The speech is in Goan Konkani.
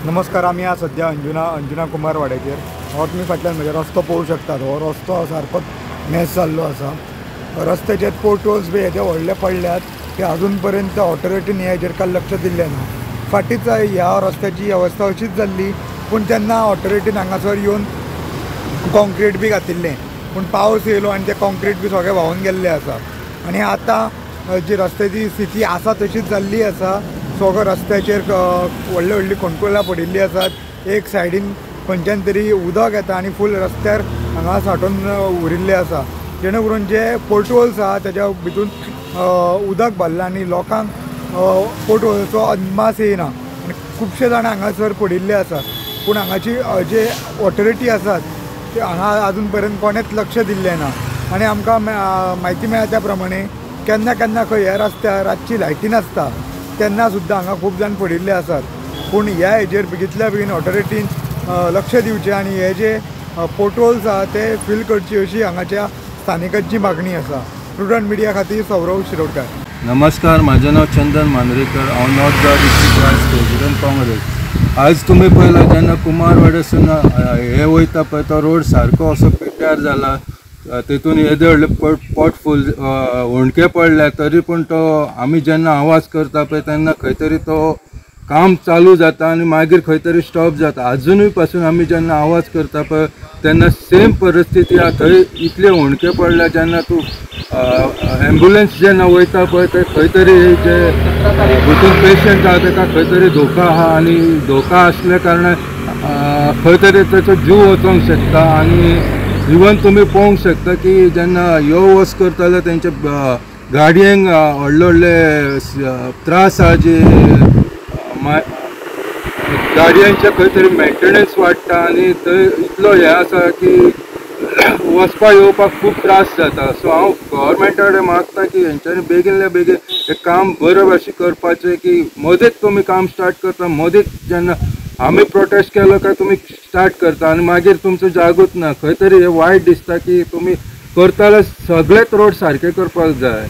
नमस्कार, आमी आज सद्या अंजुना कुंभारवाड्याचेर. हो तुमी फाटल्यान म्हजे रस्तो पळोवंक शकतात. हो रस्तो सारकोच मेस जाल्लो आसा. रस्त्याचेर पोटहोल्स बी हेजे व्हडले पडल्यात ते अजून पर्यंत ऑथॉरिटीन हेजेर कांय लक्ष दिल्लें ना. फाटींच ह्या रस्त्याची अवस्था अशीच जाल्ली, पूण तेन्ना ऑथॉरिटीन हांगासर येवन कॉन्क्रीट बी घातिल्लें, पूण पावस येयलो आनी ते कॉन्क्रीट बी सगळें व्हांवून गेल्लें आसा. आनी आतां जी रस्त्याची स्थिती आसा तशीच जाल्ली आसा. सगळो रस्त्याचेर व्हडली व्हडली खोणकुलां पडिल्लीं आसात. एक सायडीन खंयच्यान तरी उदक येता आनी फूल रस्त्यार हांगा सांठोवन उरिल्लें आसा, जेणे करून जे पोटहोल्स आहा तेज्या भितून उदक भरलां आनी लोकांक पोटहोल्सचो अदमास येयना आनी खुबशे जाण हांगासर पडिल्ले आसात. पूण हांगाची जे ऑथॉरिटी आसात ते हांगा अजून पर्यंत कोणेंच लक्ष दिल्लें ना. आनी आमकां म्हायती मेळ्ळ्या त्या प्रमाणे केन्ना केन्ना खंय ह्या रस्त्यार रातची लायटी नासता तेन्ना सुद्दां हांगा खूब जाण पडिल्ले आसात. पूण ह्या हेजेर बेगींतल्या बेगीन ऑथॉरिटीन लक्ष दिवचें आनी हे जे पोटहोल्स आहा ते फील करची अशी हांगाच्या स्थानिकांची मागणी आसा. प्रुडंट मिडिया खातीर सौरव शिरोडकर. नमस्कार, म्हाजें नांव चंदन मांद्रेकर. हांव North Goa district vice president Congress. आज तुमी पळयला जेन्ना कुंभारवाड्यासून हे वयता पळय तो रोड सारको असो पेट्यार जाला, तेतून येदे व्हडले पोट फूल होंडके पडल्या, तरी पूण तो आमी जेन्ना आवाज करता पळय तेन्ना खंय तरी तो काम चालू जाता आनी मागीर खंय तरी स्टॉप जाता. आजुनूय पासून आमी जेन्ना आवाज करता पळय तेन्ना सेम परिस्थिती आहा. थंय इतले होंडके पडल्या जेन्ना तूं एम्बुलन्स जेन्ना वयता पळय ते खंय तरी जे भितून पेशंट आहा तेका खंय तरी धोका आहा आनी धोका आसल्या कारणान खंय तरी तेचो जीव वचोंक शकता. आनी इवन तुमी पळोवंक शकता की जेन्ना यो वच करता तेंच्या गाडयेंक व्हडले व्हडले त्रास आहा, जे गाडयांचे खंय तरी मेंटेनन्स वाडटा आनी थंय इतलो हें आसा की वचपा येवपाक खूब त्रास जाता. सो हांव गव्हर्मेंटा कडेन मागता की हेंच्यांनी बेगीनल्या बेगीन हें काम बरें भाशेन करपाचें, की मदींच तुमी काम स्टार्ट करता, मदींच जेन्ना आमी प्रोटेस्ट केलो काय तुमी स्टार्ट करता आनी मागीर तुमचो जागूच ना. खंय तरी हें वायट दिसता की तुमी करताले सगळेच रोड सारके करपाक जाय.